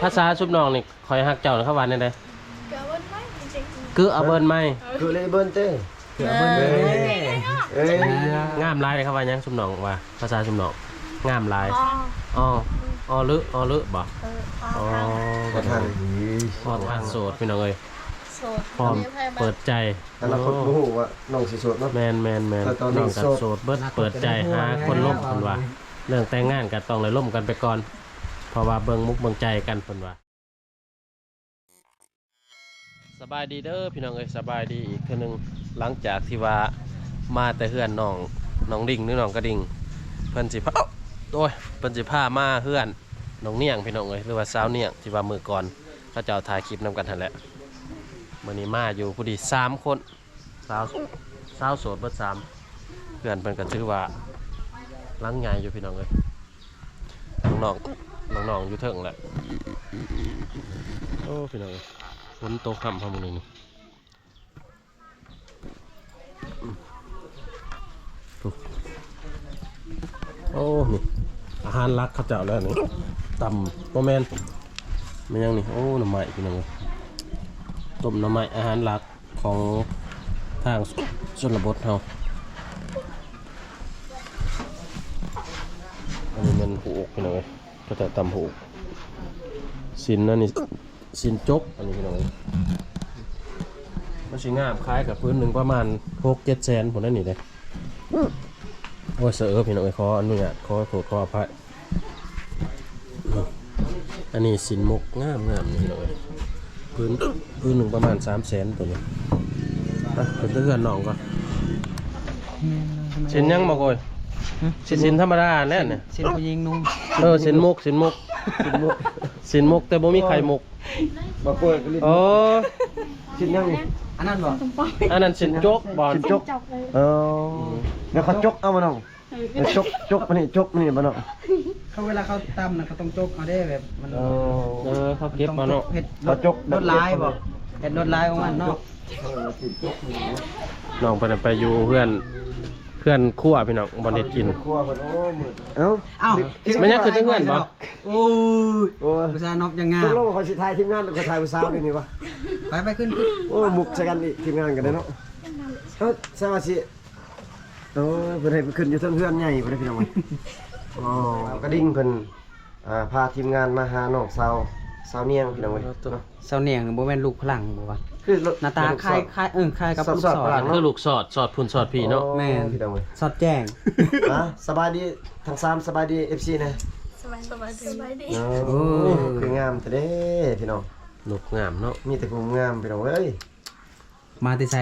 ພາສາຊຸມນ້ອງນີ້ ຂ້ອຍຮັກເຈົ້ານີ້ ເຂົາວ່າແນວໃດ? ເກີເບິ່ນໄມ້ ເກີເບິ່ນໄມ້ ເກີເລີເບິ່ນເຕ້ ເກີເບິ່ນເລີ ເອີຍ ງາມຫຼາຍເດ້. ເຂົາວ່າຫຍັງ ຊຸມນ້ອງວ່າ ພາສາຊຸມນ້ອງ? ງາມຫຼາຍ ອໍ ອໍ ອໍ ຫຼື ອໍ ຫຼື ບໍ່? ເອີ ອໍ ອໍ ທາງ ອໍ ທາງ ໂສດ ພີ່ນ້ອງເອີຍ ໂສດ ພ້ອມເປີດໃຈ. ອະນາຄົດບໍ່ຮູ້ວ່ານ້ອງຊິໂສດເນາະ. ແມ່ນໆໆ ແຕ່ຕອນນີ້ ນ້ອງກໍໂສດ ໂສດເບີດ ເປີດໃຈຫາຄົນລົມ ເພິ່ນວ່າ ເລື່ອງແຕ່ງງານກໍຕ້ອງໄດ້ລົມກັນໄປກ່ອນ ເພາະວ່າເບິ່ງມຸກເບິ່ງໃຈກັນ ເພິ່ນວ່າ. ສະບາຍດີເດີພີ່ນ້ອງເອີຍ ສະບາຍດີອີກເທື່ອໜຶ່ງ. ຫຼັງຈາກທີ່ວ່າມາແຕ່ເຮືອນນ້ອງ ນ້ອງດິງ ຫຼື ນ້ອງກະດິງ ເພິ່ນຊິພາ ໂອ້ຍ ເພິ່ນຊິພາມາເຮືອນນ້ອງນຽງ ພີ່ນ້ອງເອີຍ ຫຼືວ່າສາວນຽງ ທີ່ວ່າມື້ກ່ອນເຂົາເຈົ້າຖ່າຍຄລິບນຳກັນຫັ້ນແຫຼະ. ມື້ນີ້ມາຢູ່ພໍດີສາມຄົນ ສາວ ສາວໂສດເບິດສາມ ເຮືອນເພິ່ນກໍຖືວ່າຫຼັງໃຫຍ່ຢູ່ ພີ່ນ້ອງເອີຍ. ນ້ອງໆ ນ້ອງໆ ຢູ່ເທິງແຫຼະ. ໂອ້ ພີ່ນ້ອງເອີຍ ຝົນຕົກຄ່ຳເຮົາມື້ນີ້ນີ້. ໂອ້ ນີ້ອາຫານຫຼັກເຂົາເຈົ້າແລ້ວນີ້ ຕຳ ບໍ່ແມ່ນ ແມ່ນຫຍັງນີ້? ໂອ້ ໜໍ່ໄມ້ ພີ່ນ້ອງເອີຍ ຕົ້ມໜໍ່ໄມ້ ອາຫານຫຼັກ ຂອງທາງຊົນນະບົດເຮົາ. ອັນນີ້ແມ່ນຫົວອົກ ພີ່ນ້ອງເອີຍ ເຂົາເຈົ້າຕຳຫົວອົກ. ຊີ້ນອັນນີ້ ຊີ້ນຈົກ ອັນນີ້ ພີ່ນ້ອງເອີຍ ມັນຊິງາມ ຂາຍກັບພື້ນໜຶ່ງປະມານຫົກເຈັດແສນພຸ້ນ ອັນນີ້ເດ້. ໂອ້ຍ ສະເອີ ພີ່ນ້ອງເອີຍ ຂໍອະນຸຍາດ ຂໍໂທດ ຂໍອະໄພ. ອັນນີ້ຊີ້ນມົກງາມໆ ນີ້ພີ່ນ້ອງເອີຍ ພື້ນ ພື້ນໜຶ່ງປະມານສາມແສນ ໂຕນີ້. ໄປ ຂຶ້ນໄປເຮືອນນ້ອງກ່ອນ. ຊີ້ນຫຍັງບໍ່ໂກຍ? ຊີ້ນ ຊີ້ນທຳມະດາແຫຼະນີ້ ຊີ້ນຜູ້ຍິງນຸ່ງ. ເອີ ຊີ້ນມົກ ຊີ້ນມົກ ຊີ້ນມົກ ຊີ້ນມົກ ແຕ່ບໍ່ມີໄຂ່ມົກ. ບໍ່ໂກຍກໍຫຼິ້ນ. ໂອ້ ຊີ້ນຫຍັງນີ້? ອັນນັ້ນບໍ່? ອັນນັ້ນຊີ້ນຈົກບໍ່? ຊີ້ນຈົກ. ເອີ ແລ້ວເຂົາຈົກເອົາບໍ່ນ້ອງ? ເອີ ຈົກ ຈົກມານີ້ ຈົກມານີ້ບໍ່ເນາະ? ເຂົາເວລາເຂົາຕຳນະ ເຂົາຕ້ອງຈົກເອົາເດ້ ແບບມັນ ເອີ ເອີ ເຂົາເກັບມາເນາະ ເຮັດລົດ ເຂົາຈົກ ລົດລາຍບໍ່ ເຮັດລົດລາຍຂອງມັນເນາະ. ນ້ອງເພິ່ນໄປຢູ່ເຮືອນ ເຮືອນຄົວພີ່ນ້ອງ ບ່ອນເຮັດກິນ. ຄົວເພິ່ນ ໂອ້ ມືດ ເອົ້າ ເອົ້າ ແມ່ນຫຍັງຂຶ້ນເຮືອນບໍ່? ໂອ້ຍ ໂອ້ຍ ຜູ້ສາວນອບຍັງງາມ. ຕົກລົງວ່າຂ້ອຍຊິຖ່າຍທີມງານ ຫຼື ຂ້ອຍຖ່າຍຜູ້ສາວນີ້ວະ? ໄປ ໄປ ຂຶ້ນ ຂຶ້ນ. ໂອ້ ມຸກໃສ່ກັນອີກ ທີມງານກໍໄດ້ເນາະ. ເອົ້າ ສະຫວັດດີ. ໂອ້ຍ ເພິ່ນໃຫ້ຂຶ້ນຢູ່ເທິງເຮືອນໃຫຍ່ພຸ້ນເດ້ ພີ່ນ້ອງເອີຍ. ອໍ ກະດິງເພິ່ນ ອ່າ ພາທີມງານມາຫານ້ອງສາວ ສາວນຽງ ພີ່ນ້ອງເອີຍເນາະ. ສາວນຽງນີ້ບໍ່ແມ່ນລູກຝຣັ່ງບໍ່ວະ? ຄືໜ້າຕາຄ້າຍ ຄ້າຍ ເອີ ຄ້າຍກັບລູກສອດ ຄືລູກສອດ ສອດພຸ້ນສອດພີ້ເນາະ. ອໍ ແມ່ນ ພີ່ນ້ອງເອີຍ ສອດແຈ້ງ. ອ່າ ສະບາຍດີທັງສາມ ສະບາຍດີ ເອັຟຊີ ແດ່. ສະບາຍດີ ສະບາຍດີ. ໂອ້ ຄືງາມແທ້ເດ້ ພີ່ນ້ອງ. ນົກງາມເນາະ ມີແຕ່ຜູ້ງາມ ພີ່ນ້ອງເອີຍ. ມາແຕ່ໃສ?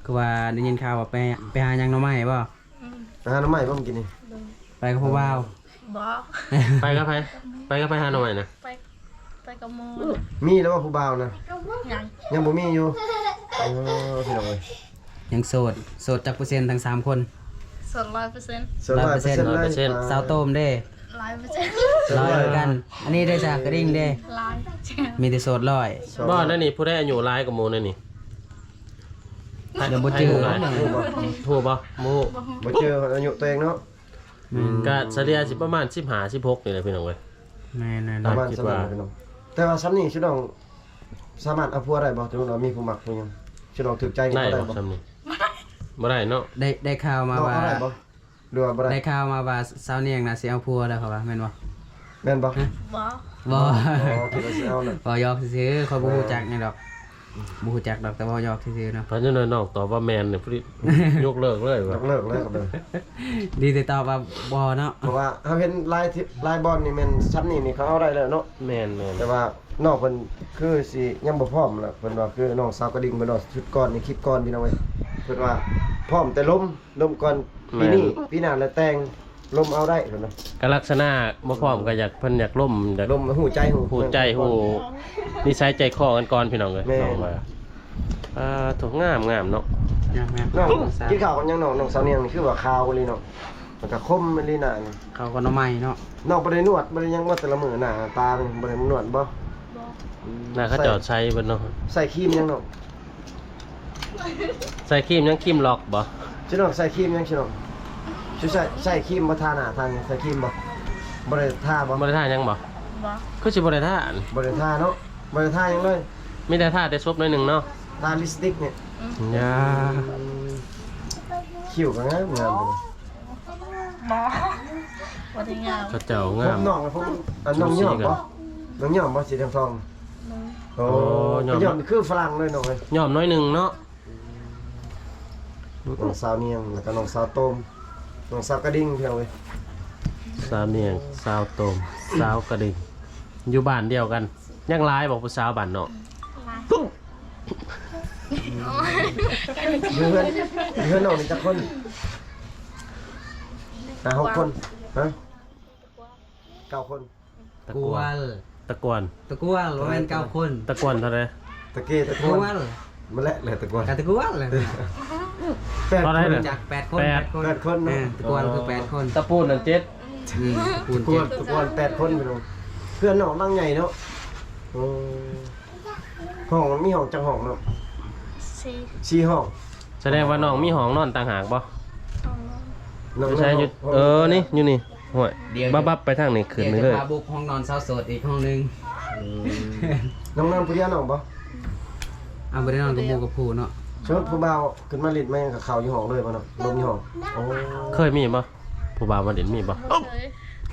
ຄືວ່າໄດ້ຍິນຂ່າວວ່າໄປ ໄປຫາຫຍັງໜໍ່ໄມ້ບໍ່? ອືມ ໄປຫາໜໍ່ໄມ້ບໍ່ມື້ກີ້ນີ້? ໂດຍ ໄປກັບຜູ້ບ່າວ? ບໍ່ ໄປກັບໃຜ? ໄປກັບໃຜຫາໜໍ່ໄມ້ນະ? ໄປ ໄປກັບໝູ່. ມີແລ້ວບໍ່ຜູ້ບ່າວນະ? ຍັງ ຍັງບໍ່ມີຢູ່. ເອີ ພີ່ນ້ອງເອີຍ ຍັງໂສດ. ໂສດຈັກເປີເຊັນທັງສາມຄົນ? ໂສດຮ້ອຍເປີເຊັນ. ໂສດຮ້ອຍເປີເຊັນ. ຮ້ອຍເປີເຊັນ. ສາວໂຕ້ມເດ້? ຮ້ອຍເປີເຊັນ ຮ້ອຍເປີເຊັນ ຮ້ອຍຄືກັນ. ອັນນີ້ເດ້ຊະ ກະດິງເດ້? ຮ້ອຍເປີເຊັນ ມີແຕ່ໂສດຮ້ອຍ. ບໍ່ ນັ້ນນີ້ຜູ້ໃດອາຍຸຫຼາຍກວ່າໝູ່ນັ້ນນີ້? ຍັງບໍ່ຈື່. ຮູ້ບໍ່? ບໍ່ຮູ້. ບໍ່ເຈີອາຍຸຕົວເອງເນາະ. ອືມ ກະສະເລ່ຍຊິປະມານສິບຫ້າ ສິບຫົກນີ້ແຫຼະ ພີ່ນ້ອງເອີຍ. ແມ່ນໆ ປະມານສ່ຳນັ້ນພີ່ນ້ອງ. ແຕ່ວ່າສ່ຳນີ້ ຊຸນ້ອງສາມາດເອົາຜົວໄດ້ບໍ່? ສົມມຸດວ່າມີຜູ້ມັກຜູ້ຫຍັງ ຊຸນ້ອງຖືກໃຈນີ້ ໄດ້ບໍ່? ສ່ຳນີ້ບໍ່ໄດ້ເນາະ. ໄດ້ ໄດ້ຂ່າວມາວ່າ ໄດ້ບໍ່? ຫຼືວ່າບໍ່ໄດ້? ໄດ້ຂ່າວມາວ່າສາວນຽງນະຊິເອົາຜົວແລ້ວ ເຂົາວ່າ ແມ່ນບໍ່? ແມ່ນບໍ່? ຮະ? ບໍ່ ບໍ່. ອໍ ຄິດວ່າຊິເອົານະ. ເວົ້າຢອກຊື່ໆ ຂ້ອຍບໍ່ຮູ້ຈັກຫຍັງດອກ ບໍ່ຮູ້ຈັກດອກ ແຕ່ເວົ້າຢອກຊື່ໆເນາະ. ຄັນຈັ່ງນັ້ນນ້ອງຕອບວ່າແມ່ນນີ້ ຍກເລີກເລີຍວ່າ ຍກເລີກເລີຍ. ດີແຕ່ຕອບວ່າບໍ່ເນາະ ເພາະວ່າເຮົາເຫັນຫຼາຍ ຫຼາຍບ່ອນນີ້ແມ່ນສ່ຳນີ້ນີ້ເຂົາເອົາໄດ້ແລ້ວເນາະ. ແມ່ນໆ ແຕ່ວ່ານ້ອງເພິ່ນຄືຊິຍັງບໍ່ພ້ອມລະ ເພິ່ນວ່າ ຄືນ້ອງສາວກະດິງເພິ່ນວ່າ ຊຸດກ່ອນນີ້ ຄລິບກ່ອນ ພີ່ນ້ອງເອີຍ ເພິ່ນວ່າພ້ອມແຕ່ລົມ ລົມກ່ອນປີນີ້ ແມ່ນ ປີໜ້າລະແຕ່ງ ລົມເອົາໄດ້ເພິ່ນວ່າ. ກໍລັກສະນະບໍ່ພ້ອມ ກໍຢາກ ເພິ່ນຢາກລົມ ຢາກລົມ ຮູ້ໃຈ ຮູ້ ຮູ້ໃຈ ຮູ້ນິໄສໃຈຄໍກັນກ່ອນ ພີ່ນ້ອງເອີຍ. ແມ່ນ ນ້ອງວ່າ ອ່າ ໂທ້ ງາມໆເນາະ. ງາມໆ ນ້ອງກິນເຂົ້າກັບຫຍັງນ້ອງ? ນ້ອງສາວນຽງນີ້ຄືວ່າຂາວອີ່ຫຼີເນາະ ແລ້ວກໍຄົມອີ່ຫຼີໜ້ານີ້. ເຂົ້າກັບໜໍ່ໄມ້ເນາະ. ນ້ອງບໍ່ໄດ້ນວດ ບໍ່ໄດ້ຫຍັງບໍ່ ແຕ່ລະມື້ ໜ້າຕານີ້ບໍ່ໄດ້ນວດບໍ່? ບໍ່. ອືມ ໜ້າເຂົາເຈົ້າໃສເບິດເນາະ. ໃຊ້ຄຣີມຫຍັງນ້ອງ? ໃສ່ຄຣີມຫຍັງ? ຄຣີມລັອກບໍ່? ຊິນ້ອງໃສ່ຄຣີມຫຍັງຊິນ້ອງ? ຊິໃສ່ ໃສ່ຄຣີມບໍ່? ທາໜ້າ ທາຫຍັງ? ໃສ່ຄຣີມບໍ່? ບໍ່ໄດ້ທາບໍ່? ບໍ່ໄດ້ທາຫຍັງບໍ່? ບໍ່ ຄືຊິບໍ່ໄດ້ທາອັນ ບໍ່ໄດ້ທາເນາະ ບໍ່ໄດ້ທາຫຍັງເລີຍ ມີແຕ່ທາແຕ່ສົບໜ້ອຍໜຶ່ງເນາະ ທາລິບສະຕິກນີ້ ອືມ ຢ່າ ຄິ້ວກໍງາມໆ ບໍ່ ບໍ່ໄດ້ງາມ ເຂົາເຈົ້າງາມ ຜົມນ້ອງ ຜົມ ອັນ ນ້ອງຍ້ອມບໍ່ ນ້ອງຍ້ອມບໍ່ ສີທອງໆ ໂອ້ ໂອ້ ຍ້ອມ ຍ້ອມຄືຝຣັ່ງເລີຍນ້ອງເອີຍ ຍ້ອມໜ້ອຍໜຶ່ງເນາະ ນ້ອງສາວນຽງ ແລ້ວກໍນ້ອງສາວໂຕມ ນ້ອງສາວກະດິງ ພີ່ນ້ອງເອີຍ ສາວນຽງ ສາວໂຕມ ສາວກະດິງ ຢູ່ບ້ານດຽວກັນ ຍັງຫຼາຍບໍ່ຜູ້ສາວບ້ານນ້ອງ? ຫຼາຍ ຢູ່ເຮືອນ ຢູ່ເຮືອນນ້ອງນີ້ຈັກຄົນ? ຫ້າຫົກຄົນ ຮະ? ເກົ້າຄົນ ຕະກວນ ຕະກວນ ຕະກວນ ບໍ່ແມ່ນເກົ້າຄົນ ຕະກວນເທົ່າໃດ? ຕະເກ ຕະກວນ ຕະກວນ ມາແລະ ແລະຕະກວນ ກະຕະກວນແຫຼະ ແປດຄົນ ຈັກແປດຄົນ ແປດຄົນ ແປດຄົນເນາະ ເອີ ຕະກວນຄືແປດຄົນ ຕະປູນນັ້ນເຈັດ ອືມ ຕະກວນ ຕະກວນແປດຄົນ ພີ່ນ້ອງ ເຮືອນນ້ອງຫຼັງໃຫຍ່ເນາະ ໂອ້ ຫ້ອງ ມີຫ້ອງຈັກຫ້ອງນ້ອງ? ສີ່ ສີ່ຫ້ອງ ສະແດງວ່ານ້ອງມີຫ້ອງນອນຕ່າງຫາກບໍ່? ຫ້ອງນອນ ນ້ອງ ຢູ່ໃສ? ເອີ ນີ້ ຢູ່ນີ້ ຫ້ວຍ ບັບໆ ໄປທາງນີ້ ຂຶ້ນນີ້ເລີຍ ດຽວຈະພາບຸກຫ້ອງນອນສາວໂສດອີກຫ້ອງໜຶ່ງ ອືມ ນ້ອງນອນຜູ້ດຽວນ້ອງບໍ່? ເອົາ ບໍ່ໄດ້ນອນກັບໝູ່ກັບຜູ້ເນາະ ສົມມຸດຜູ້ບ່າວຂຶ້ນມາຫຼິ້ນມາຫຍັງກໍເຂົ້າຢູ່ຫ້ອງເລີຍບໍ່ເນາະ? ລົມຢູ່ຫ້ອງ ໂອ້ ເຄີຍມີບໍ່? ຜູ້ບ່າວມາຫຼິ້ນມີບໍ່? ບໍ່ເຄີຍ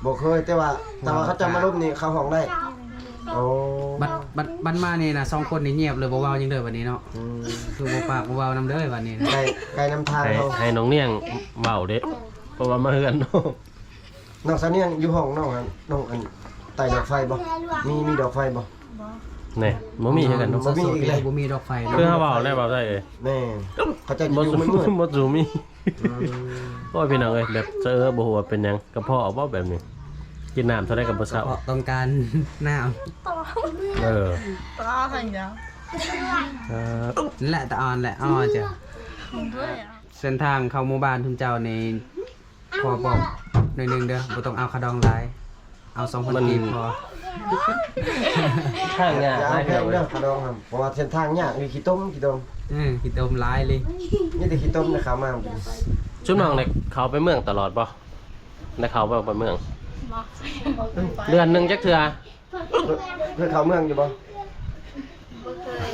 ບໍ່ເຄີຍ ແຕ່ວ່າ ແຕ່ວ່າເຂົາເຈົ້າມາລົມນີ້ເຂົ້າຫ້ອງໄດ້ ໂອ້ ບັດ ບັດ ບັດມານີ້ນະ ສອງຄົນນີ້ງຽບເລີຍ ບໍ່ເວົ້າຫຍັງເລີຍບັດນີ້ເນາະ ອືມ ຄືບໍ່ປາກບໍ່ເວົ້ານຳເດີບັດນີ້ນະ ໄກ ໄກນຳທາງ ໃຫ້ ເຮົາ ໃຫ້ນ້ອງນຽງເວົ້າເດ້ ເພາະວ່າມາເຮືອນນ້ອງ ນ້ອງສາວນຽງຢູ່ຫ້ອງນ້ອງຫັ້ນ ນ້ອງອັນ ໄຕ້ດອກໄຟບໍ່? ມີ ມີດອກໄຟບໍ່? ບໍ່ ແນ່ ບໍ່ມີຄືກັນເນາະ ບໍ່ມີອີກແລ້ວ ບໍ່ມີດອກໄຟ ຄືເຮົາເວົ້າແລ້ວ ເວົ້າໄດ້ເອີຍ ແນ່ ເຂົາເຈົ້າຈະຢູ່ມືດໆ ບໍ່ສູ່ມີ ອືມ ໂອ້ຍ ພີ່ນ້ອງເອີຍ ແບບ ເອີ ບໍ່ຮູ້ວ່າເປັນຫຍັງ ກະເພາະບໍ່ແບບນີ້ ກິນນ້ຳເທົ່າໃດກໍບໍ່ເຊົາ ກະເພາະຕ້ອງການນ້ຳ ເອີ ຕາຫັ້ນຫຍັງ ເອີ ນັ້ນແຫຼະ ຕາອ່ອນແຫຼະ ອໍ ເຈົ້າ ເສັ້ນທາງເຂົ້າໝູ່ບ້ານຊຸມເຈົ້ານີ້ ຂໍບອກໜ້ອຍໜຶ່ງເດີ ບໍ່ຕ້ອງເອົາຄ່າດອງຫຼາຍ ເອົາສອງພັນ ມັນ ກີບພໍ ທາງຍາກ ຢ່າເອົາແພງເດີຄ່າດອງຫັ້ນ ເພາະວ່າເສັ້ນທາງຍາກ ມີຂີ້ຕົມ ຂີ້ຕົມ ເອີ ຂີ້ຕົມຫຼາຍເລີຍ ມີແຕ່ຂີ້ຕົມນະ ເຂົ້າມາ ຊຸມນ້ອງໄດ້ເຂົ້າໄປເມືອງຕະຫຼອດບໍ່? ໄດ້ເຂົ້າໄປ ໄປເມືອງ ບໍ່ ເດືອນໜຶ່ງຈັກເທື່ອ? ເຄີຍເຂົ້າເມືອງຢູ່ບໍ່? ບໍ່ເຄີຍ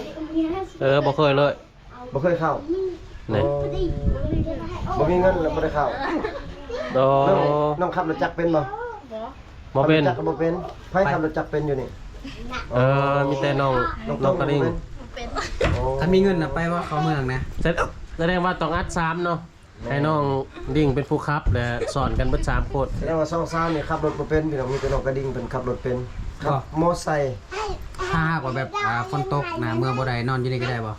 ເອີ ບໍ່ເຄີຍເລີຍ ບໍ່ເຄີຍເຂົ້າ ແນ່ ໂອ້ ບໍ່ມີເງິນແລ້ວບໍ່ໄດ້ເຂົ້າ ໂອ້ ນ້ອງ ນ້ອງຂັບລົດຈັກເປັນບໍ່? ບໍ່ ບໍ່ເປັນ ຂັບລົດຈັກກໍບໍ່ເປັນ ໃຜ ໃຜຂັບລົດຈັກເປັນຢູ່ນີ້? ເອີ ມີແຕ່ນ້ອງ ນ້ອງ ນ້ອງກະລິງ ບໍ່ເປັນ ໂອ້ ຄັນມີເງິນນະໄປບໍ່ ເຂົ້າເມືອງນະ ສະ ສະແດງວ່າຕ້ອງອັດສາມເນາະ ໃຫ້ນ້ອງດິງເປັນຜູ້ຂັບ ແລະ ສອນກັນເບິດສາມຄົນ ແຕ່ວ່າສອງສາວນີ້ຂັບລົດບໍ່ເປັນ ພີ່ນ້ອງ ມີແຕ່ນ້ອງກະດິງເພິ່ນຂັບລົດເປັນ ຂັບມໍໄຊ ຖ້າຫາກວ່າແບບ ອ່າ ຝົນຕົກນະ ເມືອບໍ່ໄດ້ ນອນຢູ່ນີ້ກໍໄດ້ບໍ່?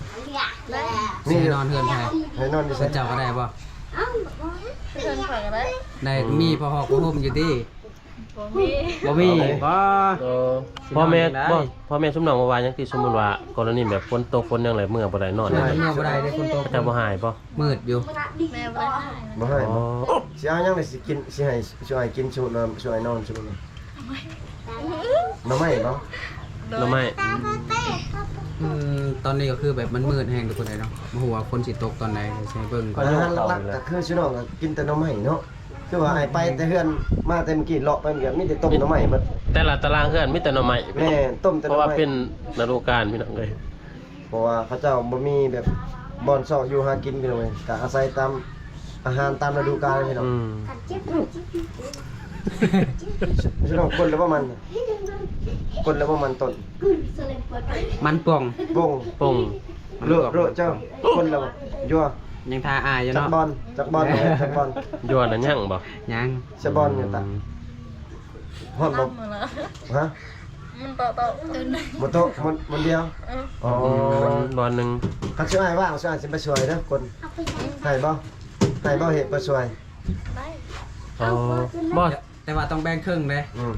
ໄດ້ ຊິໃຫ້ນອນເຮືອນໃຜ? ໃຫ້ນອນຢູ່ໃສ? ເຮືອນເຈົ້າກໍໄດ້ບໍ່? ເຮືອນຂ້ອຍກໍໄດ້ ໄດ້ ອືມ ມີຜ້າຫອກຜ້າຫົ່ມຢູ່ຕິ? ບໍ່ມີ ບໍ່ມີ ອໍ ບໍ່ ເອີ ພໍ່ແມ່ ຊິນອນຈັ່ງໃດ? ບໍ່ ພໍ່ແມ່ຊຸມນ້ອງບໍ່ວ່າຫຍັງຕິ ສົມມຸດວ່າກໍລະນີແບບຝົນຕົກຝົນຫຍັງແລ້ວເມືອບໍ່ໄດ້ນອນ ເມືອບໍ່ໄດ້ເດ້ຝົນຕົກ ເຂົາເຈົ້າບໍ່ຮ້າຍບໍ່? ມືດຢູ່ ແມ່ບໍ່ໄດ້ຮ້າຍ ບໍ່ຮ້າຍບໍ່? ອໍ ຊິເອົາຫຍັງລະ ຊິກິນ ຊິໃຫ້ ຊິໃຫ້ກິນຊຸມ ຊຸມໃຫ້ນອນຊຸມ ໜໍ່ໄມ້ບໍ່? ໜໍ່ໄມ້ ອືມ ຕອນນີ້ກໍຄືແບບມັນມືດແຮງທຸກຄົນເອີຍເນາະ ບໍ່ຮູ້ວ່າຝົນຊິຕົກຕອນໃດ ຊິໃຫ້ເບິ່ງກ່ອນ ອາຫານຫຼັກໆກໍຄືຊຸມນ້ອງກໍກິນແຕ່ໜໍ່ໄມ້ເນາະ ຄືວ່າອ້າຍໄປແຕ່ເຮືອນ ມາແຕ່ມື້ກີ້ເລາະໄປ ມັນກໍມີແຕ່ຕົ້ມໜໍ່ໄມ້ເບິດ ແຕ່ລະຕາລາງເຮືອນມີແຕ່ໜໍ່ໄມ້ ແມ່ນ ຕົ້ມແຕ່ໜໍ່ໄມ້ ເພາະວ່າເປັນລະດູການພີ່ນ້ອງເອີຍ ເພາະວ່າເຂົາເຈົ້າບໍ່ມີແບບບ່ອນຊອກຢູ່ຫາກິນພີ່ນ້ອງເອີຍ ກໍອາໄສຕາມອາຫານຕາມລະດູການພີ່ນ້ອງ ອືມ ພີ່ນ້ອງ ຄົນລະບໍ່ມັນ ຄົນລະບໍ່ມັນຕົ້ນ ມັນປ່ອງ ປ່ອງ ປ່ອງ ໂລະ ໂລະເຈົ້າ ຄົນລະບໍ່ ຍົວ ຍັງຖ້າອ້າຍຢູ່ເນາະ ຈັກບ່ອນ ຈັກບ່ອນ ຈັກບ່ອນ ຍົວນະຍັງບໍ່? ຍັງ ຈັກບ່ອນຢູ່ຕະ ອືມ ຮອດບໍ່? ຮະ? ມັນໂຕະ ໂຕະ ບໍ່ໂຕະ ມັນ ມັນດຽວ ເອີ ອໍ ມັນບ່ອນໜຶ່ງ ຄັນຊິອ້າຍວ່າງ ຊິອ້າຍຊິໄປຊ່ວຍເດີຄົນ ໃຫ້ບໍ່? ໃຫ້ບໍ່ ເຮັດໄປຊ່ວຍ ໄດ້ ອໍ ບໍ່ ແຕ່ວ່າຕ້ອງແບ່ງເຄິ່ງເດ້ ອືມ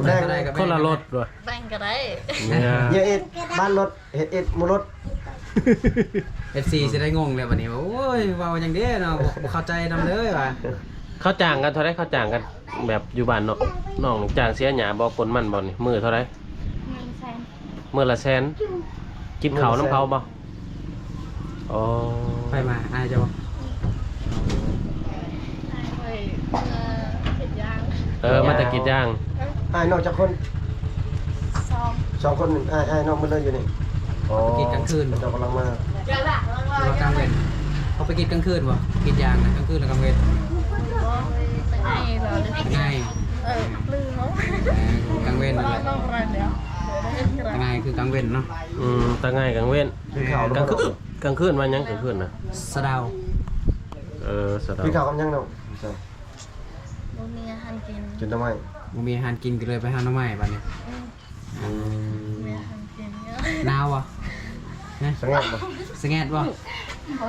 ແບ່ງເທົ່າໃດກໍແບ່ງ ຄົນລະລົດ ແບ່ງກໍໄດ້ ເຍຍ ເຍຍເອັດ ບ້ານລົດ ເຮັດເອັດໝູ່ລົດ ເອັຟຊີຊິໄດ້ງົງແລ້ວບັດນີ້ ໂອ້ຍ ເວົ້າຫຍັງເດ້ເນາະ ບໍ່ເຂົ້າໃຈນຳເລີຍວ່າ ເຂົາຈ້າງກັນເທົ່າໃດ? ເຂົາຈ້າງກັນແບບຢູ່ບ້ານເນາະ ນ້ອງຈ້າງເສຍຫຍ້າບໍ່ ກົນມັນບໍ່ນີ້ ມື້ເທົ່າໃດ? ມື້ລະແສນ ມື້ລະແສນ ກິນເຂົ້ານຳເຂົາບໍ່? ອໍ ໃຜມາ ອ້າຍເຈົ້າບໍ່? ອ້າຍຂ້ອຍເມືອກຣີດຢາງ ເອີ ມາແຕ່ກຣີດຢາງ ອ້າຍນ້ອງຈັກຄົນ? ສອງຄົນ ອ້າຍ ອ້າຍນ້ອງເບິດເລີຍຢູ່ນີ້. ອໍ ໄປກຣີດກາງຄືນບໍ່? ເຂົາເຈົ້າກຳລັງມາ. ຫຼືວ່າກາງເວັນ? ເຂົາໄປກຣີດກາງຄືນບໍ່? ກຣີດຢາງນະ ກາງຄືນ ຫຼືກາງເວັນ? ຕາງ່າຍ ເອີ ກາງເວັນນັ້ນແຫຼະ. ຕາງ່າຍຄືກາງເວັນເນາະ. ອືມ ຕາງ່າຍກາງເວັນ. ແມ່ນ. ກາງຄືນ ກາງຄືນວ່າຫຍັງ? ກາງຄືນນະ ສະເດົາ. ເອີ ສະເດົາ. ກິນເຂົ້າກັບຫຍັງນ້ອງ? ບໍ່ມີອາຫານກິນ ກິນໜໍ່ໄມ້. ບໍ່ມີອາຫານກິນກໍເລີຍໄປຫາໜໍ່ໄມ້ບາດນີ້. ອືມ ອືມ ໜາວບໍ່? ຮະ? ສະແງດບໍ່? ສະແງດບໍ່?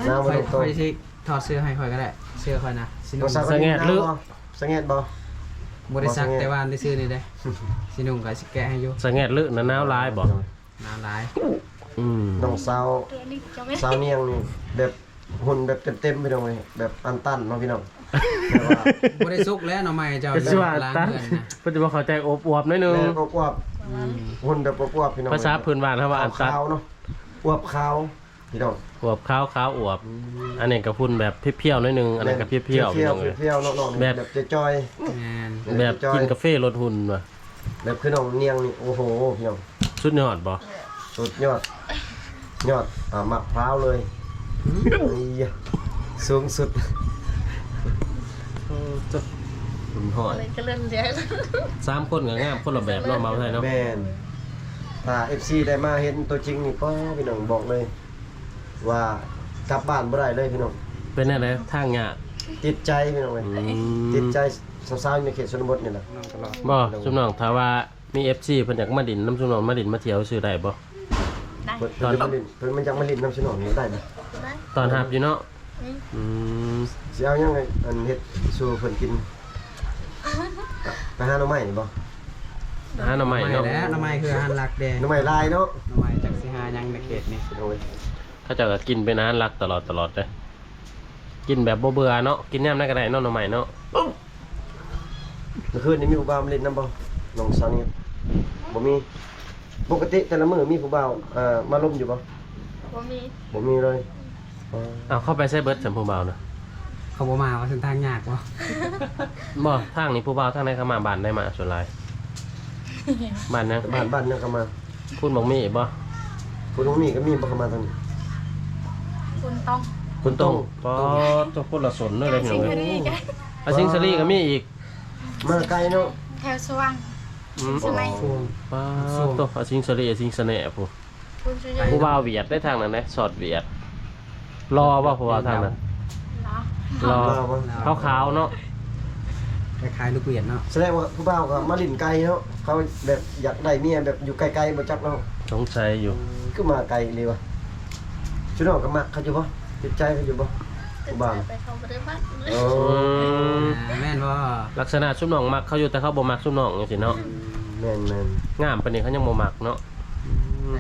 ໜາວບໍ່? ຂ້ອຍ ຂ້ອຍຊິຖອດເສື້ອໃຫ້ຂ້ອຍກໍໄດ້ ເສື້ອຂ້ອຍນະ. ສະໜຸ່ງ ສະແງດຫຼື ສະແງດບໍ່? ບໍ່ໄດ້ສັກ ແຕ່ວ່າໃນຊື່ນີ້ເດ້. ສະໜຸ່ງກໍຊິແກະໃຫ້ຢູ່. ສະແງດຫຼື ໜາວຫຼາຍບໍ່? ໜາວຫຼາຍ. ອືມ ນ້ອງສາວ ສາວນຽງນີ້ແບບ ຫຸ່ນແບບເຕັມໆ ພີ່ນ້ອງເອີຍ ແບບອັນຕັນເນາະພີ່ນ້ອງ. ແບບວ່າ ບໍ່ໄດ້ສຸກແລ້ວໜໍ່ໄມ້ເຈົ້າ ເປັນຊິວ່າອັນຕັນ ເພິ່ນຈະບໍ່ເຂົ້າໃຈ ອວບໆ ໜ້ອຍໜຶ່ງ. ແມ່ນ ອວບໆ ອືມ ຫຸ່ນແບບອວບໆ ພີ່ນ້ອງ. ພາສາພື້ນບ້ານເຮົາວ່າອັນຕັນ ຂາວໆ ເນາະ ອວບຂາວພີ່ນ້ອງ. ອວບຂາວ ຂາວອວບ. ອືມ ອັນນີ້ກໍຫຸ່ນແບບພຽວໆ ໜ້ອຍໜຶ່ງ ອັນນັ້ນກໍພຽວໆ ພີ່ນ້ອງເອີຍ. ເພຽວໆ ເນາະ ເນາະ ແບບ ແບບຈ່ອຍໆ. ແມ່ນ ແບບກິນກາເຟລົດຫຸ່ນວ່າ ແບບຄືນ້ອງນຽງນີ້ ໂອ້ໂຫ ພີ່ນ້ອງ ສຸດຍອດບໍ່? ສຸດຍອດ ຍອດ ອ່າ ໝາກພ້າວເລີຍ. ອືມ ເອີຍ ສູງສຸດ. ໂອ້ ເຈົ້າ ຫຸ່ນຮ້ອຍ ສາມຄົນກໍງາມຄົນລະແບບເນາະ ບ່າວໄທເນາະ. ແມ່ນ ຖ້າເອັຟຊີໄດ້ມາເຫັນຕົວຈິງນີ້ ປ້າ ພີ່ນ້ອງ ບອກເລີຍ ວ່າກັບບ້ານບໍ່ໄດ້ເລີຍພີ່ນ້ອງ. ເປັນແນວໃດ? ທາງຍາກ ຕິດໃຈພີ່ນ້ອງເອີຍ. ອືມ ຕິດໃຈສາວໆ ໃນເຂດຊົນນະບົດນີ້ແຫຼະ. ບໍ່ ຊຸມນ້ອງ ຖ້າວ່າມີເອັຟຊີເພິ່ນຢາກມາຫຼິ້ນນຳຊຸມນ້ອງ ມາຫຼິ້ນມາທ່ຽວຊື່ໄດ້ບໍ່? ໄດ້ ເພິ່ນ ເພິ່ນຢາກມາຫຼິ້ນ ເພິ່ນມັນຢາກມາຫຼິ້ນນຳຊຸມນ້ອງນີ້ໄດ້ບໍ່? ໄດ້ ຕ້ອນຮັບຢູ່ເນາະ. ອືມ ອືມ ຊິເອົາຫຍັງ ອັນ ເຮັດສູ່ເພິ່ນກິນ? ໄປຫາໜໍ່ໄມ້ນີ້ບໍ່? ຫາໜໍ່ໄມ້ເນາະ. ໜໍ່ໄມ້ແຫຼະ ໜໍ່ໄມ້ຄືອາຫານຫຼັກເດ້. ໜໍ່ໄມ້ຫຼາຍເນາະ. ໜໍ່ໄມ້ ຈັກຊິຫາຫຍັງໃນເຂດນີ້. ໂດຍ ເຂົາເຈົ້າກໍກິນເປັນອາຫານຫຼັກຕະຫຼອດຕະຫຼອດເດ້ ກິນແບບບໍ່ເບື່ອເນາະ. ກິນຍາມໃດກໍໄດ້ເນາະ ໜໍ່ໄມ້ເນາະ. ມື້ຄືນນີ້ມີຜູ້ບ່າວມາຫຼິ້ນນຳບໍ່ ນ້ອງສາວນີ້? ບໍ່ມີ. ປົກກະຕິແຕ່ລະມື້ມີຜູ້ບ່າວ ເອີ ມາລົມຢູ່ບໍ່? ບໍ່ມີ ບໍ່ມີເລີຍ. ອໍ ເອົາ ເຂົາໄປໃສເບິດຊັ້ນຜູ້ບ່າວນະ? ເຂົາບໍ່ມາວ່າຊັ້ນ. ທາງຍາກບໍ່? ບໍ່ ທາງນີ້ຜູ້ບ່າວທາງໃດເຂົາມາ? ບ້ານໃດມາສ່ວນຫຼາຍ? ບ້ານຫຍັງ? ບ້ານ ບ້ານຫຍັງເຂົາມາ? ພຸ້ນບັກມີບໍ່? ພຸ້ນບັກມີກໍມີບໍ່? ເຂົາມາທາງນີ້ ພຸ້ນຕົງ ພຸ້ນຕົງ. ອໍ ຕົງ ຄົນລະສົນເລີຍພີ່ນ້ອງເອີຍ. ອາສິງສາລີກໍມີອີກ. ມາໄກເນາະ ແຖວສະຫວ່າງ. ອືມ ສະໄໝ. ອໍ ປ້າ ໂຕ ອາສິງສາລີ ອາສິງສະແໜະພຸ້ນ. ຜູ້ບ່າວຫວຽດໄດ້ທາງນັ້ນເດ້ ຊອດຫວຽດ. ຫຼໍ່ບໍ່ຜູ້ບ່າວທາງນັ້ນ? ຫຼໍ່ ຫຼໍ່ ຂາວໆ ເນາະ ຄ້າຍໆ ລູກຫວຽດເນາະ. ສະແດງວ່າຜູ້ບ່າວກໍມາຫຼິ້ນໄກເນາະ ເຂົາແບບຢາກໄດ້ເມຍແບບຢູ່ໄກໆ ບໍ່ຈັກເນາະ. ສົງໄສຢູ່ ຄືມາໄກອີ່ຫຼີວະ. ຊຸມນ້ອງກໍມັກເຂົາຢູ່ບໍ່? ຕິດໃຈເຂົາຢູ່ບໍ່ ຜູ້ບ່າວ? ແຕ່ເຂົາບໍ່ໄດ້ມັກ. ໂອ້ ອືມ ອ່າ ແມ່ນບໍ່? ລັກສະນະຊຸມນ້ອງມັກເຂົາຢູ່ ແຕ່ເຂົາບໍ່ມັກຊຸມນ້ອງຈັ່ງຊີ້ເນາະ. ແມ່ນໆ ງາມປານນີ້ເຂົາຍັງບໍ່ມັກເນາະ. ອືມ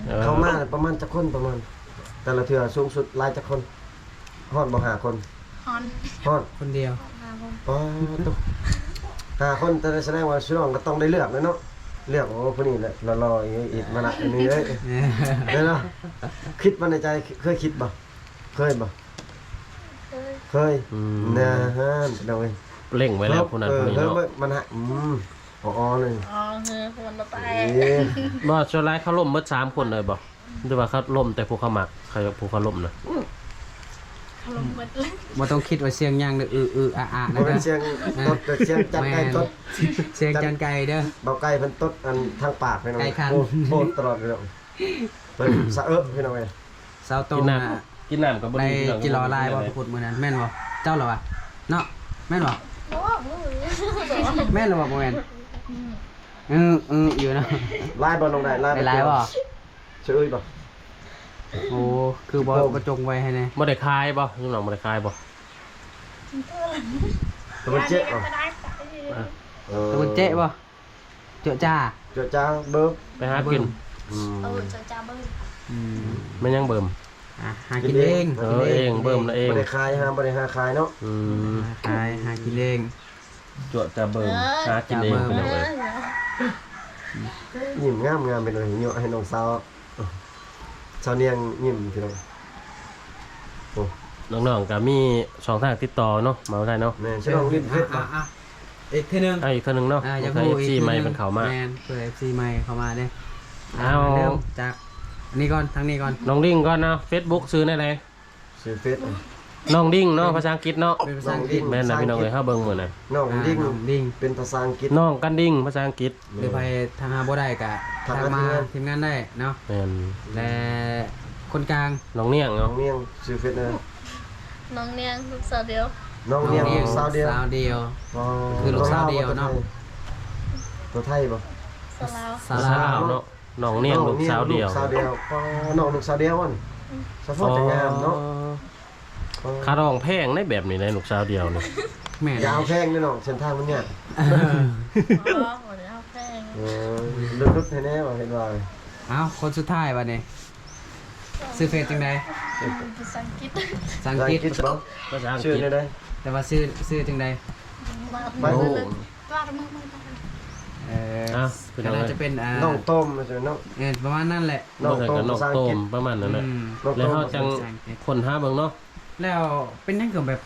ເອີ ເຂົາມາປະມານຈັກຄົນ? ປະມານແຕ່ລະເທື່ອສູງສຸດຫຼາຍຈັກຄົນ? ຮອດບໍ່ ຫ້າຄົນ? ຮອດ ຮອດ ຄົນດຽວ. ອໍ ໂຕ ຫ້າຄົນ ແຕ່ສະແດງວ່າຊຸມນ້ອງກໍຕ້ອງໄດ້ເລືອກແລ້ວເນາະ. ເລືອກ ໂອ້ ຜູ້ນີ້ແຫຼະ ຫຼໍ່ໆ ອີກ ມານະ ອັນນີ້ເອີຍ ແມ່ນບໍ່? ຄິດວ່າໃນໃຈ ເຄີຍຄິດບໍ່? ເຄີຍບໍ່? ເຄີຍ ເຄີຍ. ອືມ ນະ ພີ່ນ້ອງເອີຍ ເລັ່ງໄວ້ແລ້ວຜູ້ນັ້ນ ເອີ ຜູ້ນີ້ເນາະ. ມັນ ອືມ ອໍໆ ເລີຍ. ອໍ ເອີ ມັນບໍ່ໄປ. ບໍ່ ສ່ວນຫຼາຍເຂົາລົມເບິດສາມຄົນເລີຍບໍ່? ຫຼືວ່າເຂົາລົມແຕ່ຜູ້ເຂົາມັກ ໃຜຜູ້ເຂົາລົມນະ? ເຂົາລົມເບິດເລີຍ. ບໍ່ຕ້ອງຄິດວ່າສຽງຫຍັງເດີ ອືໆ ອາໆ ນະ. ບໍ່ແມ່ນສຽງຕົດເດີ ສຽງຈານໄກ່ຕົດ. ແມ່ນ ສຽງຈານໄກ່ເດີ. ບ່າວໄກ່ເພິ່ນຕົດອັນທາງປາກພີ່ນ້ອງ ໄກ່ຄັນ ໂພດຕະຫຼອດພີ່ນ້ອງ. ເພິ່ນສະເອິະພີ່ນ້ອງເອີຍ. ສາວໂຕ້ງ ກິນນ້ຳ ນະ ກິນນ້ຳກໍບໍ່ໄດ້ກິນຫຼໍ່ຫຼາຍບໍ່? ໄປພຸດມື້ນັ້ນແມ່ນບໍ່? ເຈົ້າລະວະເນາະ ແມ່ນບໍ່? ບໍ່ ບໍ່ ແມ່ນລະບໍ່? ບໍ່ແມ່ນ. ອືມ ເອີໆ ຢູ່ເນາະ. ຫຼາຍບໍ່ນ້ອງໄດ້? ຫຼາຍ ຫຼາຍບໍ່? ສະເອີຍບໍ່? ໂອ້ ຄືບໍ່ ບໍ່ຈົງໄວ້ໃຫ້ແດ່. ບໍ່ໄດ້ຂາຍບໍ່? ນ້ອງບໍ່ໄດ້ຂາຍບໍ່? ຕະເວັນເຈາະບໍ່? ເອີ ຕະເວັນເຈາະບໍ່? ເຈາະຈ້າ ເຈາະຈ້າເບິ່ມ ໄປຫາກິນ. ອືມ ເອີ ເຈາະຈ້າເບິ່ມ. ອືມ ແມ່ນຫຍັງເບິ່ມ? ອ່າ ຫາກິນເອງ. ເອີ ກິນເອງ ເອີ ເບິ່ມລະເອງ ບໍ່ໄດ້ຂາຍ ຫາ ບໍ່ໄດ້ຫາຂາຍເນາະ. ອືມ ຫາຂາຍ ຫາກິນເອງ. ເຈາະຈ້າເບິ່ມ ເອີ ຫາກິນເອງ ເຈາະຈ້າເບິ່ມ ພີ່ນ້ອງເອີຍ. ຍິ້ມງາມໆ ພີ່ນ້ອງ ຍົວະໃຫ້ນ້ອງສາວ ສາວນຽງຍິ້ມພີ່ນ້ອງ. ໂອ້ ນ້ອງໆ ກໍມີຊ່ອງທາງຕິດຕໍ່ເນາະ ມາໄດ້ເນາະ. ແມ່ນ ສາວນຽງຫຼິ້ນເຟສບໍ່? ອ່າໆ ອ່າ ອີກເທື່ອໜຶ່ງ ອ່າ ອີກເທື່ອໜຶ່ງເນາະ ອ່າ ຢາກຮູ້ອີກເທື່ອໜຶ່ງ ເພື່ອເອັຟຊີໃໝ່ເພິ່ນເຂົ້າມາ ແມ່ນ ເພື່ອເອັຟຊີໃໝ່ເຂົ້າມາເດ້. ເອົາ ເອົາ ເລີ່ມຈາກອັນນີ້ກ່ອນ ທາງນີ້ກ່ອນ ນ້ອງດິງກ່ອນເນາະ. ເຟສບຸກຊື່ແນວໃດ? ຊື່ເຟສ ນ້ອງດິງເນາະ ເປັນພາສາອັງກິດເນາະ ເປັນພາສາອັງກິດ ນ້ອງດິງ ແມ່ນແຫຼະ ພາສາອັງກິດ ພີ່ນ້ອງເອີຍ ເຮົາເບິ່ງມື້ນັ້ນ ນ້ອງດິງ ອ່າ ນ້ອງດິງ ເປັນພາສາອັງກິດ ນ້ອງກັນດິງ ພາສາອັງກິດ ຫຼືໃຜທັກຫາບໍ່ໄດ້ກະທັກມາທີມງານໄດ້ເນາະ ແມ່ນ ແລະ ຄົນກາງ ນ້ອງນຽງເນາະ ນ້ອງນຽງ ຊື່ເຟສເດີ ນ້ອງນຽງ ລູກສາວດຽວ ນ້ອງນຽງ ນ້ອງນຽງ ລູກສາວດຽວ ສາວດຽວ ອໍ ຄືລູກສາວດຽວເນາະ ຕົວໄທບໍ່? ສາວລາວ ສາວລາວເນາະ ນ້ອງນຽງ ນ້ອງນຽງ ລູກສາວດຽວ ລູກສາວດຽວ ອໍ ນ້ອງລູກສາວດຽວຫັ້ນ ອືມ ສະໂພກຈະງາມເນາະ ອໍ ອໍ ຄ່າດອງແພງໃດ໋ ແບບນີ້ໃດ໋ ລູກສາວດຽວນີ້ ແມ່ນ ຢ່າເອົາແພງເດີນ້ອງ ເສັ້ນທາງມັນຍາກ ບໍ່ ບໍ່ໄດ້ເອົາແພງ ເອີ ຫຼຸດໆ ໃຫ້ແດ່ວ່າ ເຫັນວ່າ ເອົ້າ ຄົນສຸດທ້າຍບັດນີ້ ຊື່ເຟສຈັ່ງໃດ? ພາສາອັງກິດ ພາສາອັງກິດ ພາສາອັງກິດບໍ່? ພາສາອັງກິດ ຊື່ແນວໃດ? ແຕ່ວ່າຊື່ ຊື່ຈັ່ງໃດ? ບໍ່ຮູ້ ເອີ ອ່ະ ກໍໜ້າຈະເປັນ ອ່າ ນ້ອງໂຕມເນາະ ເອີ ປະມານນັ້ນແຫຼະ ນ້ອງໂຕມ ນ້ອງໂຕມ ພາສາອັງກິດ ປະມານນັ້ນແຫຼະ ອືມ ແລ້ວເຮົາຈັ່ງຄົ້ນຫາເບິ່ງເນາະ ແລ້ວເປັນຫຍັງຄືແບບ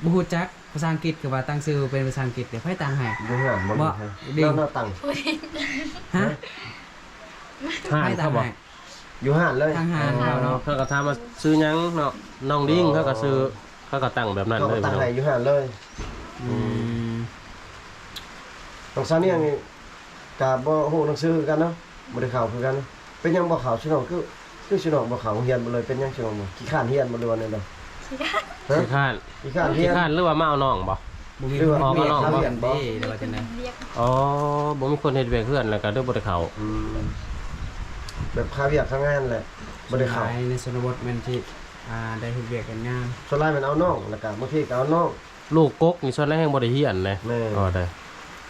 ບໍ່ຮູ້ຈັກພາສາອັງກິດ ຄືວ່າຕັ້ງຊື່ເປັນພາສາອັງກິດເດ ໃຜຕັ້ງໃຫ້? ຢູ່ເຮືອນບໍ່ມີໃຜ ບໍ່ ເດັກ ນ້ອງໆຕັ້ງ ຮະ? ໃຜຕັ້ງໃຫ້? ຢູ່ຮ້ານເລີຍ ທາງຮ້ານເຮົາເນາະ ເຂົາກໍຖາມວ່າຊື່ຫຍັງເນາະ ນ້ອງດິງ ເຂົາກໍຊື່ ເຂົາກໍຕັ້ງແບບນັ້ນເລີຍ ເຂົາກໍຕັ້ງໃຫ້ຢູ່ຮ້ານເລີຍ ອືມ ນ້ອງສາວນຽງນີ້ກໍບໍ່ຮູ້ໜັງສືຄືກັນເນາະ ບໍ່ໄດ້ເຂົ້າຄືກັນ ເປັນຫຍັງບໍ່ເຂົ້າ? ຊຸນ້ອງຄື ຄືຊຸນ້ອງບໍ່ເຂົ້າໂຮງຮຽນບໍ່ເລີຍ ເປັນຫຍັງຊຸນ້ອງບໍ່ ຂີ້ຄ້ານຮຽນບໍ່ ຫຼືວ່າແນວໃດ? ຂີ້ຄ້ານ ຂີ້ຄ້ານ ຂີ້ຄ້ານຮຽນ ຂີ້ຄ້ານ ຫຼືວ່າມາເອົານ້ອງບໍ່? ບໍ່ມີ ຫຼືວ່າອອກມານອກບໍ່? ເຮັດວຽກເດ້ ຫຼືວ່າຈັ່ງໃດ? ອໍ ບໍ່ມີຄົນເຮັດວຽກເຮືອນ ແລ້ວກໍເລີຍບໍ່ໄດ້ເຂົ້າ ອືມ ແບບຄາວຽກຄາງານແຫຼະ ບໍ່ໄດ້ເຂົ້າ ສ່ວນຫຼາຍໃນຊົນນະບົດແມ່ນທີ່ ອ່າ ໄດ້ເຮັດວຽກເຮັດງານ ສ່ວນຫຼາຍແມ່ນເອົານ້ອງ ແລ້ວກໍບາງທີກໍເອົານ້ອງ ລູກກົກນີ້ສ່ວນຫຼາຍແຮ່ງບໍ່ໄດ້ຮຽນເດ້ ແມ່ນ ເອີ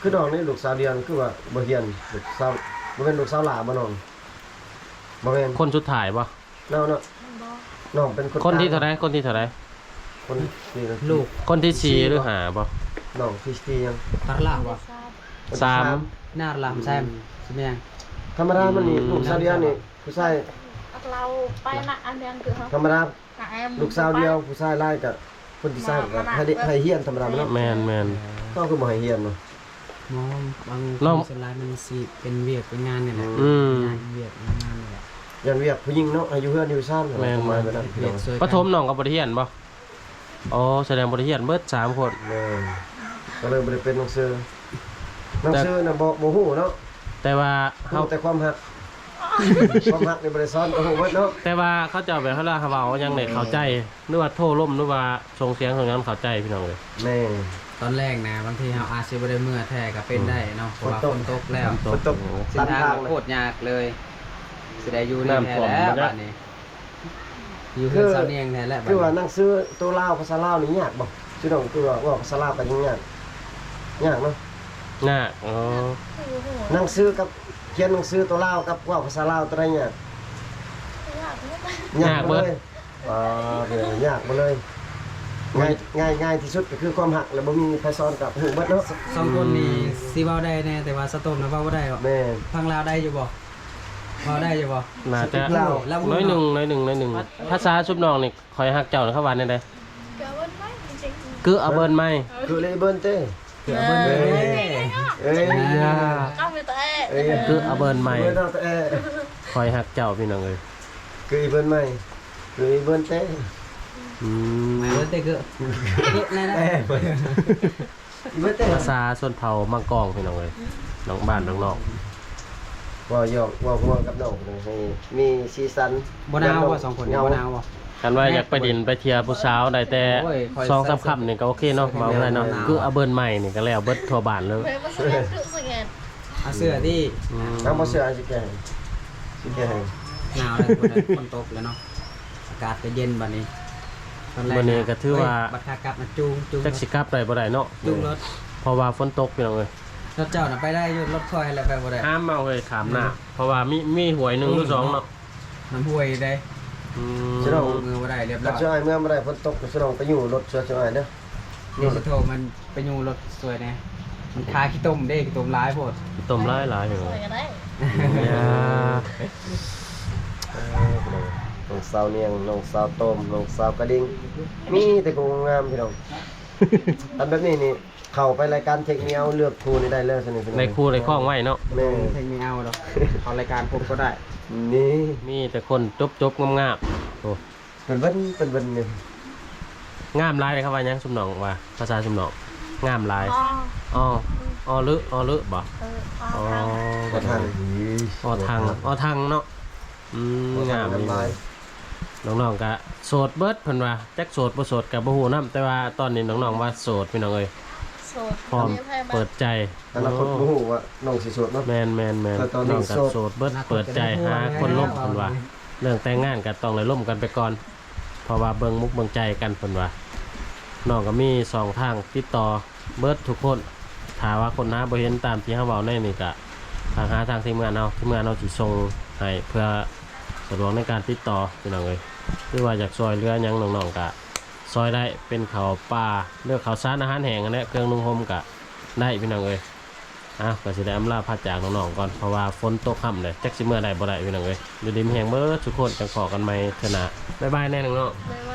ຄືນ້ອງນີ້ລູກສາວດຽວ ຄືວ່າບໍ່ຮຽນ ລູກສາວ ບໍ່ແມ່ນລູກສາວຫຼ້າບໍ່ນ້ອງ? ບໍ່ແມ່ນ ຄົນສຸດທ້າຍບໍ່? ນ້ອງເນາະ ບໍ່ ນ້ອງເປັນຄົນ ຄົນທີເທົ່າໃດ? ຄົນທີເທົ່າໃດ? ຄົນທີ ລູກ ຄົນທີສີ່ ຫຼືຫ້າບໍ່? ນ້ອງທີສີ່ຫຍັງ? ຕາລາງບໍ່? ສາມ ນາລາມແຊມ ອືມ ສະແມງ ທຳມະດາມັນນີ້ ອືມ ລູກສາວດຽວນີ້ ຜູ້ຊາຍ ອັກລາວໄປນະ ອັນແດງຄືເຮົາ ທຳມະດາ ອ່າ ແອມ ລູກສາວດຽວ ຜູ້ຊາຍຫຼາຍກະຄົນທີ່ເຊົາກະໃຫ້ເດັກໃຫ້ຮຽນທຳມະດາແມ່ນເນາະ ແມ່ນໆ ເຂົາຄືບໍ່ໃຫ້ຮຽນເນາະ ໝໍບາງຄົນສ່ວນຫຼາຍມັນຊິເປັນວຽກເປັນງານນີ້ແຫຼະ ອືມ ງານວຽກງານນີ້ແຫຼະ ຢ້ານວຽກຜູ້ຍິງເນາະ ໃຫ້ຢູ່ເຮືອນຢູ່ຊານ ແມ່ນໆ ປະຖົມນ້ອງກໍບໍ່ໄດ້ຮຽນບໍ່? ອໍ ສະແດງບໍ່ໄດ້ຮຽນເບິດສາມຄົນ ແມ່ນ ກໍເລີຍບໍ່ໄດ້ເປັນໜັງສື ໜັງສືນະບໍ່ ບໍ່ຮູ້ເນາະ ແຕ່ວ່າເຮົາ ຮູ້ແຕ່ຄວາມຮັກ ຄວາມຮັກນີ້ບໍ່ໄດ້ສອນກໍຮູ້ເບິດເນາະ ແຕ່ວ່າເຂົາເຈົ້າແບບເວລາເວົ້າຫຍັງນີ້ເຂົ້າໃຈ ຫຼືວ່າໂທລົມ ຫຼືວ່າສົ່ງສຽງສົ່ງຫຍັງເຂົ້າໃຈພີ່ນ້ອງເອີຍ ແມ່ນ ຕອນແລງນະ ບາງທີເຮົາອາດຊິບໍ່ໄດ້ເມືອແທ້ກໍເປັນໄດ້ເນາະ ເພາະວ່າຝົນຕົກແລ້ວ ຝົນຕົກ ເສັ້ນທາງໂຄດຍາກເລີຍ ຊິໄດ້ຢູ່ນີ້ແທ້ແລ້ວບາດນີ້ ຢູ່ເຮືອນສາວນຽງແທ້ແຫຼະ ຄືວ່າໜັງສືໂຕລາວ ພາສາລາວນີ້ຍາກບໍ່? ຄືນ້ອງຄືວ່າເວົ້າພາສາລາວກໍຍັງຍາກ ຍາກເນາະ ຍາກ ອໍ ໜັງສືກັບ ຂຽນໜັງສືໂຕລາວກັບເວົ້າພາສາລາວໂຕໃດຍາກ? ຍາກເບິດ ຍາກເບິດ ຍາກເລີຍ ງ່າຍ ງ່າຍ ງ່າຍທີ່ສຸດກໍຄືຄວາມຮັກ ແລ້ວບໍ່ມີໃຜສອນກໍຮູ້ເບິດເນາະ ສອງຄົນນີ້ ອືມ ຊິເວົ້າໄດ້ແດ່ ແຕ່ວ່າສະໂຕມນະເວົ້າບໍ່ໄດ້ ແມ່ນ ຟັງລາວໄດ້ຢູ່ບໍ່? ເວົ້າໄດ້ຢູ່ບໍ່? ໜ້າຈະໜ້ອຍໜຶ່ງ ໜ້ອຍໜຶ່ງ ໜ້ອຍໜຶ່ງ ພາສາຊຸມນ້ອງນີ້ ຂ້ອຍຮັກເຈົ້າ ເຂົາວ່າແນວໃດ? ເກີເບີນໄມ ເກີອາເບີນໄມ ເກີເລີເບີນເຕ ເກີອາເບີນໄມ ເອີຍ ເອີຍ ເກີອາເບີນໄມ ເບີນເອົາແຕ່ແອ ຂ້ອຍຮັກເຈົ້າ ພີ່ນ້ອງເອີຍ ເກີອີເບີນໄມ ເກີອີເບີນເຕ ອືມ ເບີນເຕ ເກີ ເກີແນ່ນະ ເບີນ ພາສາຊົນເຜົ່າມັງກອງ ພີ່ນ້ອງເອີຍ ນ້ອງບ້ານນ້ອງນອກ ເວົ້າຢອກເວົ້າຫົວກັບນ້ອງ ໃຫ້ມີສີສັນ ບໍ່ໜາວບໍ່ ສອງຄົນນີ້ບໍ່ໜາວບໍ່? ຄັນວ່າຢາກໄປດິນໄປທ່ຽວຜູ້ສາວໄດ້ແຕ່ ໂອ້ຍ ສອງສາມຄ່ຳນີ້ກໍໂອເຄເນາະ ເວົ້າໄດ້ເນາະ ຄືອາເບີນໃໝ່ນີ້ກໍແລ້ວເບິດທົ່ວບ້ານເລີຍ ເອົາເສື້ອຕິ ອືມ ເອົາບໍ່ເສື້ອຊິແກະໃຫ້ ຊິແກະໃຫ້ ໜາວແລ້ວ ຝົນຕົກແລ້ວເນາະ ອາກາດກໍເຢັນບັດນີ້ ຕອນແລງ ບັດນີ້ກໍຖືວ່າ ບັດຂາກັບນະ ຈູງ ຈູງ ຈັກຊິກັບໄດ້ບໍ່ໄດ້ເນາະ ຈູງລົດ ເພາະວ່າຝົນຕົກ ພີ່ນ້ອງເອີຍ ລົດເຈົ້ານະໄປໄດ້ຢູ່ ລົດຂ້ອຍແຫຼະໄປບໍ່ໄດ້ ຫ້າມເອົາເອີຍ ຂ້າມນ້ຳ ເພາະວ່າມີ ມີຫ້ວຍໜຶ່ງຫຼືສອງເນາະ ນ້ຳຫ້ວຍເດ້ ອືມ ເມືອບໍ່ໄດ້ ລຽບຮ້ອຍ ເຈົ້າເມືອບໍ່ໄດ້ ຝົນຕົກ ສະນ້ອງໄປຢູ່ລົດຊ່ວຍເຈົ້າອ້າຍເດີ ນີ້ຊິໂທມັນ ໄປຢູ່ລົດຊ່ວຍແດ່ ມັນຄາຂີ້ຕົມເດ້ ຂີ້ຕົມຫຼາຍໂພດ ຂີ້ຕົມຫຼາຍໆ ຂ້ອຍກໍໄດ້ ນ້ອງສາວນຽງ ນ້ອງສາວໂຕມ ນ້ອງສາວກະດິງ ມີແຕ່ຜູ້ງາມ ພີ່ນ້ອງ ອັນແບບນີ້ນີ້ ເຂົ້າໄປລາຍການເທັກມີເອົາ ເລືອກຄູ່ນີ້ໄດ້ເລີຍຊັ້ນນີ້ ໄດ້ຄູ່ໄດ້ຄອງໄວ້ເນາະ. ແມ່ນ ເທັກມີເອົາດອກ ເຂົ້າລາຍການພົບກໍໄດ້. ນີ້ ມີແຕ່ຄົນຈົບໆງາມໆ. ໂອ້ ເປັນເວິນ ເປັນເວິນຢູ່. ງາມຫຼາຍເດ້. ເຂົາວ່າຫຍັງ ຊຸມນ້ອງວ່າ ພາສາຊຸມນ້ອງ ງາມຫຼາຍ. ອໍ ອໍ ອໍ ຫຼື ອໍ ຫຼື ບໍ່? ເອີ ອໍ ອໍ ທັງ ອໍ ທັງ ອໍ ທັງເນາະ. ອືມ ອໍ ທັງ ງາມ ງາມຫຼາຍ. ນ້ອງໆກະໂສດເບິດເພິ່ນວ່າ ຈັກໂສດບໍ່ໂສດກະບໍ່ຮູ້ນຳ ແຕ່ວ່າຕອນນີ້ນ້ອງໆວ່າໂສດ ພີ່ນ້ອງເອີຍ ໂສດ ພ້ອມເປີດໃຈ. ອະນາຄົດບໍ່ຮູ້ວ່ານ້ອງຊິໂສດເນາະ. ແມ່ນໆໆ ແຕ່ຕອນນີ້ ນ້ອງກະໂສດ ໂສດເບິດ ເປີດໃຈຫາຄົນລົມເພິ່ນວ່າ. ເລື່ອງແຕ່ງງານກໍຕ້ອງໄດ້ລົມກັນໄປກ່ອນ ເພາະວ່າເບິ່ງມຸກເບິ່ງໃຈກັນເພິ່ນວ່າ. ນ້ອງກໍມີຊ່ອງທາງຕິດຕໍ່ເບິດທຸກຄົນ ຖ້າວ່າຄົ້ນຫາບໍ່ເຫັນຕາມທີ່ເຮົາເວົ້າໃນນີ້ ກໍທັກຫາທາງທີມງານເຮົາ ທີມງານເຮົາຊິສົ່ງໃຫ້ເພື່ອສະດວກໃນການຕິດຕໍ່ ພີ່ນ້ອງເອີຍ. ຫຼືວ່າຢາກຊ່ວຍເຫຼືອຫຍັງນ້ອງໆ ກໍຊ່ອຍໄດ້ ເປັນເຂົ້າປາ ຫຼືເຂົ້າສານອາຫານແຫ້ງຫັ້ນແຫຼະ ເຄື່ອງນຸ່ງຫົ່ມກໍໄດ້ ພີ່ນ້ອງເອີຍ. ອ້າວ ກໍຊິໄດ້ອຳລາພາຈາກນ້ອງໆກ່ອນ ເພາະວ່າຝົນຕົກຄ່ຳເດ້ ຈັກຊິເມືອໃດບໍ່ໄດ້ ພີ່ນ້ອງເອີຍ. ຢູ່ດີມີແຮງເບິດທຸກຄົນ ຈັ່ງພໍ້ກັນໃໝ່ເທື່ອໜ້າ. ບາຍບາຍແນ່ນ້ອງໆ. ບາຍບ